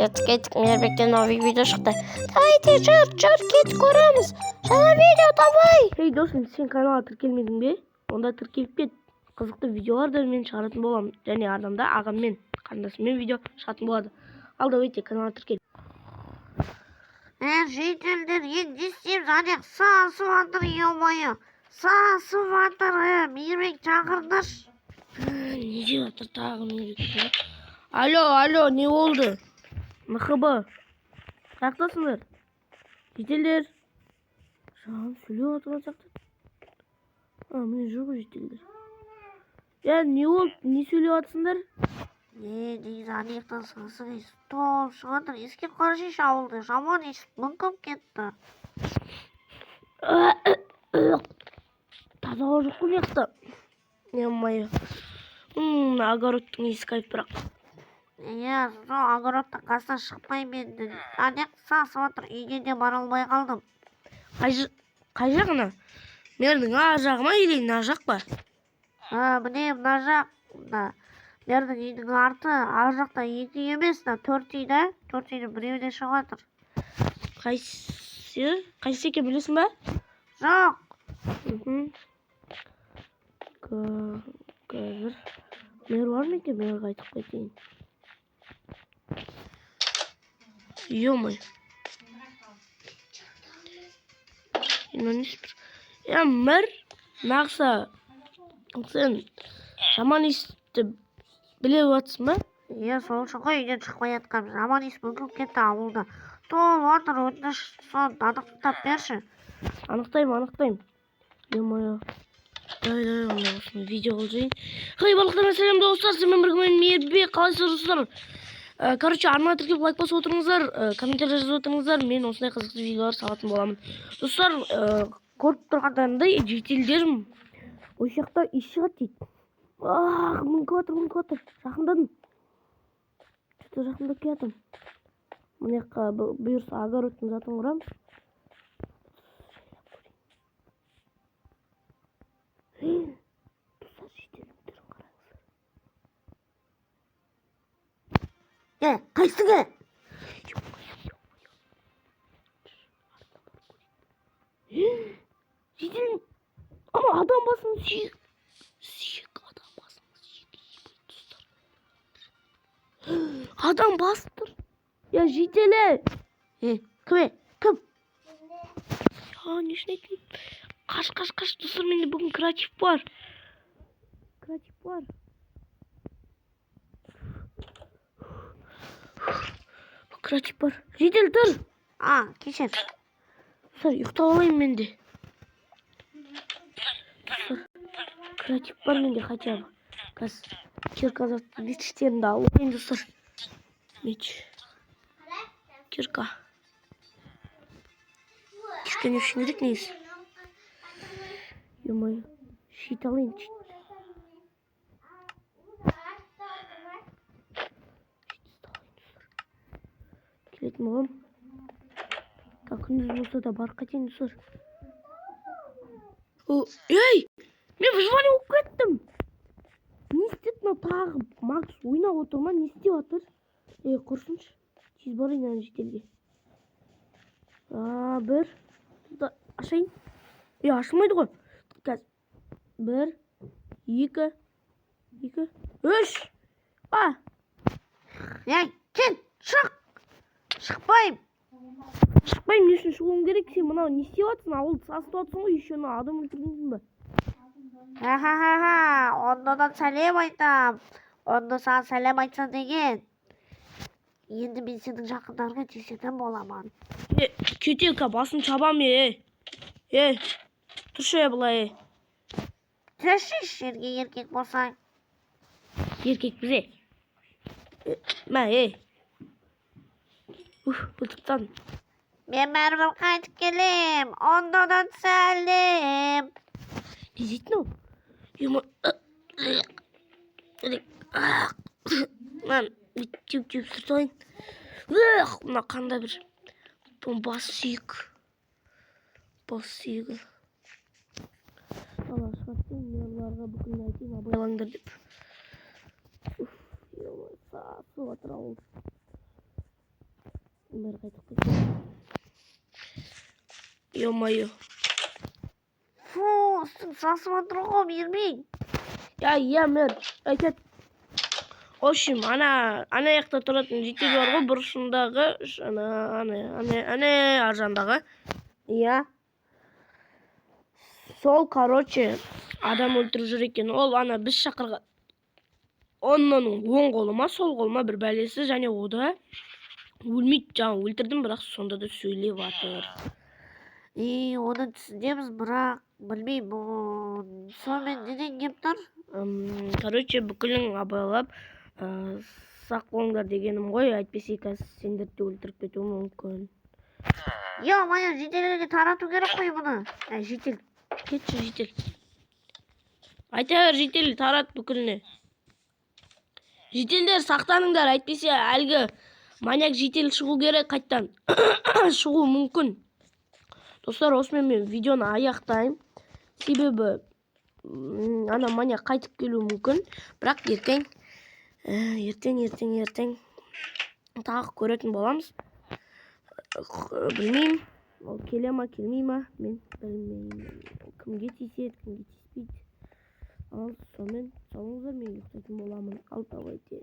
Кеттік, кеттік, Мейірбектен новый видео шықты. Давайте, жүр, жүр, кет, көреміз. Жаңа видео, давай. Ей, досым, сен каналға тіркелмедің бе? Онда тіркеліп кет. Қызықты видеоларды мен шығаратын боламын. Және арнамда ағаммен, қарындасыммен видео шығатын болады. Ал давайте каналға тіркел. Жительдер, енді не істейміз? Ана сасып жатыр, ё-моё. Сасып жатыр, Мейірбек, шақырыңдаршы. Не деп жатыр тағы Мейірбек? Алло, алло, не болды? МХБ. Қаяқтасыңдар? Жительдер. Жан сөйлеп отырған сияқты. А, міне жүр ғой жительдер. Я, не болды? Не сөйлеп жатсыңдар? Не негізі ана жақтан сасық иіс толып шығып жатыр. Иіскеп қарасайшы, ауылды. Жаман иіс мүңкіп кетті. Таза ауа жоқ қой мына жақта. Е-мое. Огородтың иісі кайф бірақ. Иә, сол огородтың қасынан шықпаймын енді. Ана жақ сасып жатыр, үйге де бара алмай қалдым. Қай жағына? Мердің ар жағы ма или мына жақ па? А, міне мына жақ, мына Мердің үйінің арты, ар жақта екі үй емес, мына төрт үй да, төрт үйдің біреуі де шығып жатыр. Қайсы? Қайсы екенін білесің ба? Жоқ. Қазір. Мэр бар ма екен? Мэрге айтып қайтайын. Ё-моё. Мынау несі бір? Я, мэр, нақса, сен жаман иісті біліп жатсың ба? Иә, сол үшін ғой үйден шықпай жатқаным. Жаман иіс мүңкіп кетті ауылда. Толып жатыр, өтініш, соны анықтап берші. Анықтаймын, анықтаймын. Ё-моё. Давай, давай, онда осыны видео қылып жіберейін. Хей, барлықтарыңа сәлем, достар, сіздермен бірге мен Мейірбек. Қалайсыздар, достар? Короче, арнаға тіркеліп лайк басып отырыңыздар, комментарий жазып отырыңыздар. Мен осындай қызықты видеолар салатын боламын. Достар, көріп тұрғандарындай жительдерім осы жақта иіс шығады дейді. Ах, мүңкіп жатыр, мүңкіп жатыр. Жақындадым. Что-то жақындап келатырмын. Мына жаққа бұйырса огородтың затын құрамыз. Достар, жительдің түрін қараңыздар. Е, қайсың е? Житель, ана адам басының сүйек. Сүйек, адам басының сүйегі, ебать, достар. Адам басып тұр. Я, жителі. Е, кім е? Кім? Я, не үшін айттым? Қаш, қаш, қаш, достар, менде бүгін креатив бар. Креатив бар. Креатив бар. Житель, тұр. А, кешір. Достар, ұйықтап алайын мен де. Достар, креатив бар менде хотя бы. Қазір кирка затты мечтерімді алып алайын, достар. Меч. Кирка. Кирка не үшін керек негізі? Ё-моё. Щит алайын, щит. Щит ұстап алайын, достар. Келетін боламын. Так, күндіз болса да барып қайтайын, достар. О, ей! Мен выживание болып кеттім. Не істеді мынау тағы? Макс ойнап отыр ма? Не істеп жатыр? Ей, құрсыншы. Тез барайын ана жительге. А, бір. Да, ашайын. Ей, ашылмайды ғой. Қазір. Бір, екі, екі, үш. А! Ей, кет, шық. Шықпаймын. Шықпаймын, не үшін шығуым керек? Сен мынау не істеп жатсың? Ауылды сасытып жатсың ғой, еще мынау адам өлтіргенсің ба? Ха-ха-ха-ха, ондадан сәлем айтам. Онда саған сәлем айтса деген. Енді мен сенің жақындарыңа тиісетін боламын. Е, кетейік, басын шабам, е. Е, тұршы, е, былай, е. Түсші жерге еркек болсаң. Еркекпіз, е. Е, мә, е. Уф, өлтіріп тастадым. Мен бәрібір қайтып келем. Ондадан сәлем. Не дейді мынау? Ема, мына бүйтіп теуіп-теуіп сүртіп алайын. Эх, мына қандай бір бұның бас сүйек. Бас сүйегі. Ала шығады, мерларға бүкілін айтайын, абайлаңдар деп. Уф, ё-моё, сасып жатыр ауыл. Бәрі қайтып кетті. Ё-моё. Фу, үстің сасып жатыр ғой, Мейірбек. Я, иә, мэр, айтады. В общем, ана жақта тұратын житель бар ғой, бұрышындағы, ана, ана, ана, ана ар жағындағы. Иә. Сол, короче, адам өлтіріп жүр екен. Ол ана біз шақырған онның оң қолы ма, сол қолы ма, бір бәлесі, және ода өлмейді. Жаңа өлтірдім, бірақ сонда да сөйлеп жатыр. И оны түсінеміз, бірақ білмеймін, ол сонымен неден келіп тұр? Короче, бүкілін абайлап, сақ болыңдар дегенім ғой, әйтпесе қазір сендерді де өлтіріп кетуі мүмкін. Ё-моё, жительдерге тарату керек қой бұны. Ә, житель, кетші, житель. Айта бер, житель, тарат бүкіліне. Жительдер, сақтаныңдар, әйтпесе әлгі маньяк житель шығу керек, қайттан шығуы мүмкін. Достар, осымен мен видеоны аяқтаймын, себебі ана маньяк қайтып келуі мүмкін, бірақ ертең, ертең тағы көретін боламыз. Білмеймін, ол келе ма, келмей ма, мен білмеймін, кімге тиіседі, кімге тиіспейді. Ал сонымен, сау болыңыздар, мен ұйықтайтын боламын. Ал давайте.